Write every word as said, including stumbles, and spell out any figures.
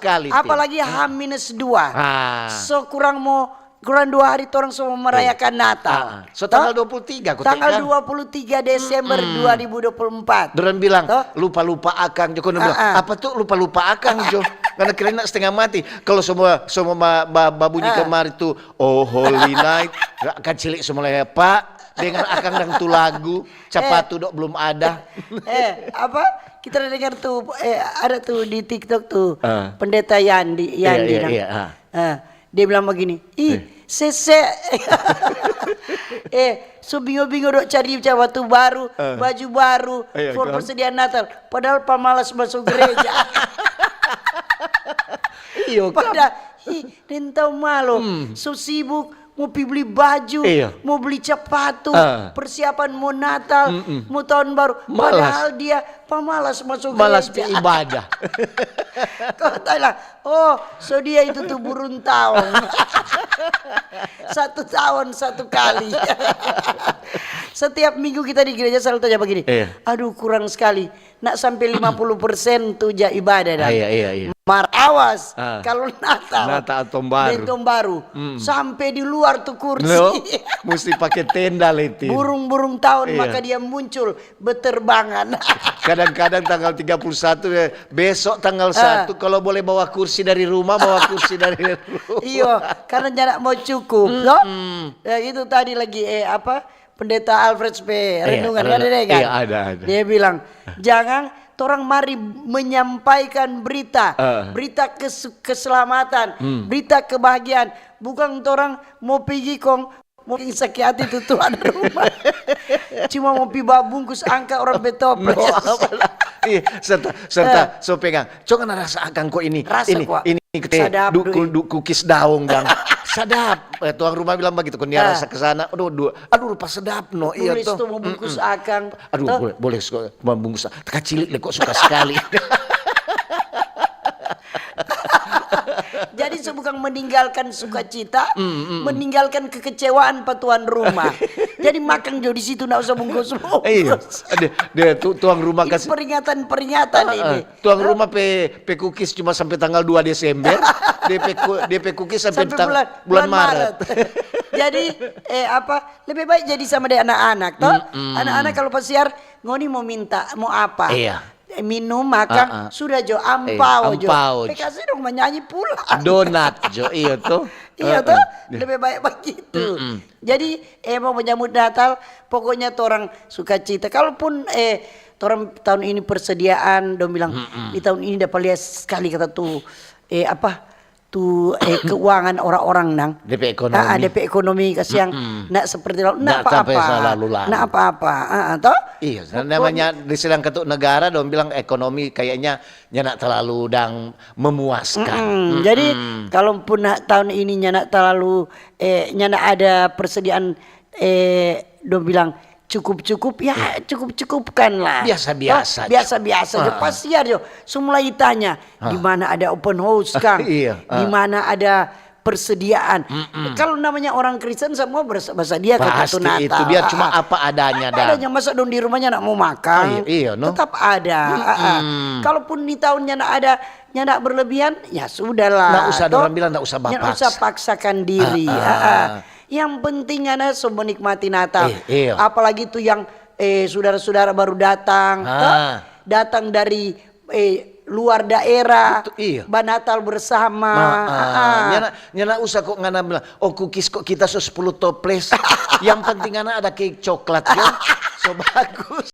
sekali, Tin. Apalagi H minus dua. Ah. So kurang mo, kurang dua hari torang so mo merayakan Natal. Ah, ah. So tanggal dua puluh tiga, ko tanggal dua puluh tiga Desember dua ribu dua puluh empat. Dorang bilang, "Lupa-lupa akang jo." Ko bilang, "Apa tu lupa-lupa akang jo?" Karena kira nak setengah mati. Kalau semua, semua ba-, ba-, babunyi kemari tu, "Oh, Holy Night." Kacili semua ya, Pak. Dengar akang dang tu lagu, capatu dok belum ada. Eh, apa? Kita ada dengar tu, eh, ada tu di TikTok tu, Pendeta Yandi, Yandi. Iya, iya, iya. Ah, dia bilang begini, "Ih, sese." Eh, so bingo-bingo dok cari capatu baru, baju baru, for persediaan Natal. Padahal pamalas masuk gereja. Iyo, kan? Padahal, ih, deng tau malo. So sibuk, mo pi beli baju, mo beli capatu, persiapan mo Natal, mo tahun baru. Padahal dia pamalas masuk gereja. Malas pi ibadah. Kau tanya, "Oh, so dia itu tu burung taong." Satu tahun satu kali. Setiap minggu kita di gereja selalu tanya begini, "Aduh, kurang sekali. Nak sampe lima puluh persen tu ja ibadah dang." Iya, iya, iya. Mar awas, kalau Natal, Natal tahun baru, sampe di luar tu kursi. Musti pake tenda, Leti. Burung-burung tahun, maka dia muncul beterbangan. Kadang-kadang tanggal tiga puluh satu, ya, besok tanggal satu, kalau boleh bawa kursi dari rumah, bawa kursi dari rumah. Iyo, karena jarak mau cukup, no? Ya, itu tadi lagi, eh, apa, Pendeta Alfred pe renungan, ada deh, kan? Iya, ada, ada. Dia bilang, "Jangan torang mari menyampaikan berita, berita kes-, keselamatan, berita kebahagiaan. Bukan torang mau pigi kong, mau bikin sakit hati tu tuan rumah. Cuma mau pi bawa bungkus angka orang pe toples." Iya, serta, serta, so pegang. Cong ngana rasa akang ko ini. Rasa ini, ini kukis daong dang. Sadap. Eh, tuang rumah bilang bagitu, ko nia rasa ke sana. Aduh, aduh, rupa sedap no. Iya, tulis tu mo bungkus akang. Aduh, boleh, boleh, mo bungkus. Kacili le, ko suka sekali. Jadi, so bukan meninggalkan sukacita, meninggalkan kekecewaan pa tuan rumah. Jadi, makang jo di situ, nda usah bungkus-bungkus. Iya, ada, dia tu, tuang rumah kasih peringatan-peringatan ini. Tuang rumah pe, pe kukis cuma sampe tanggal dua Desember, dia pe ku-, dia pe kukis sampe bulan, bulan Maret. Jadi, eh, apa, lebih baik jadi sama deng anak-anak, toh? Anak-anak kalau pasiar, "Ngoni mo minta, mo apa?" Iya. Eh, minum, makang, sudah jo, ampao jo. Pe kasi dong manyanyi pulang. Donat jo, iya toh? Iya toh? Lebih baik bagitu. Jadi, eh, mo menyambut Natal, pokoknya torang sukacita. Kalaupun, eh, torang tahun ini persediaan, dong bilang, "Di tahun ini dapa lia skali," kata tu, eh, apa, tu, eh, keuangan orang-orang nang. Depe ekonomi. Ah, depe ekonomi, kasiang, nda seperti lalu, nda apa-apa. Nda apa-apa, ah, ah, toh? Iya, namanya diserang ketuk negara, dong bilang ekonomi kayaknya nyanda terlalu dang memuaskan. Jadi, kalaupun tahun ini nyanda terlalu, eh, nyanda ada persediaan, eh, dong bilang cukup-cukup, ya, cukup-cukupkan lah. Biasa-biasa. Toh, biasa-biasa jo. Pasiar jo. So mulai tanya, "Di mana ada open house, kang? Iya. Di mana ada persediaan?" Kalau namanya orang Kristen, semua bersa-, bersedia ke Natal. Pasti itu, biar cuma apa adanya, apa adanya. Masa dong di rumahnya nda mau makang? Iya, no? Tetap ada. Kalaupun di tahunnya nda ada, nyanda berlebihan, ya sudahlah. Nda usah, toh? Orang bilang nda usah bapaksa. Nda usah paksakan diri. Yang penting ngana so menikmati Natal. Iya. Apalagi tu yang, eh, sudara-sudara baru datang, toh? Datang dari, eh, luar daerah, banatal bersama. Nyanda, nyanda usah kok ngana bilang, "Oh, kukis kok kita so sepuluh toples." Yang penting ngana ada cake coklat, ya. So bagus.